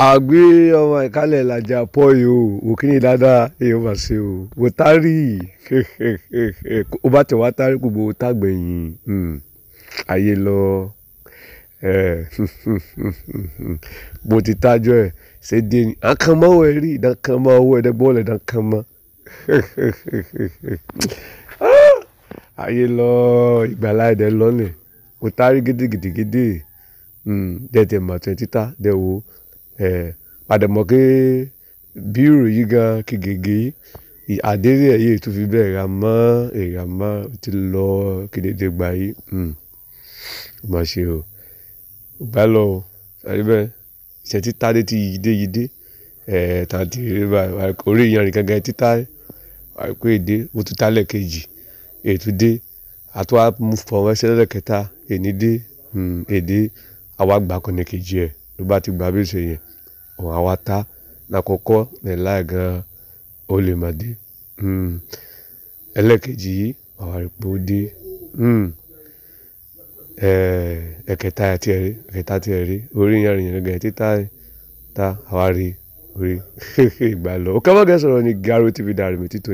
Àgbé ọmọ ìkálẹ̀ làjà pọ̀ yìí o, òkìní dáadáa èèyàn mà ṣe o. Mo tárì ó bá tẹ̀ wá tárì gbogbo tágbẹ̀yìn ayé lọ. Bó ti tájọ́ ẹ̀ ṣe dé ni. À ń kan mọ́ ẹ rí, ìdán kan mọ́ owó ẹ̀dẹ́ bọ́ọ̀lù ẹ̀dán kan mọ́. Ayé lọ ìgbàlá ẹ̀dẹ̀ lọ́lẹ̀. Mo tárì gidigidigidi. Dẹ̀ tẹ̀ mọ̀ tẹ̀ títà dẹ̀ wo. Padà mọ̀ pé bírò yìí gan kí gègé yìí àdéhùn ẹ̀ yìí tún fi bẹ́ẹ̀ ra mọ́ èrà mọ́ ti lọ kedede gbà yìí. Ó mà ṣe o. Ó bá lọ o. Sáré bẹ́ẹ̀. Iṣẹ́ títà dé ti yí dé yí dé. Tà tí rí báyìí. Orí ìyanrìn gangan títà wá pé èdè ó tún tá lẹ́ẹ̀kejì. Ètú dé. A tún wá mú fọ̀ wọ́n ṣẹlẹ̀ kẹta. Èní dé. Èdè àwa gbà kan ní kejì ẹ̀. Ló bá ti gbà bí ó ṣe yẹn. Òun àwa tá. Lákọ̀ọ́kọ́ ní láì gan ó lè má dé. Ẹlẹ́ẹ̀kejì yìí àwa rí pé ó dé. Ẹ̀kẹta tí ẹ rí, ẹ̀kẹta tí ẹ rí. Orí ìyanrìn gangan títà tá àwa rí orí ìgbà lọ. Ó kẹ́ mọ́ gẹ́ sọ̀rọ̀ ní Garo TV Diary mi títún.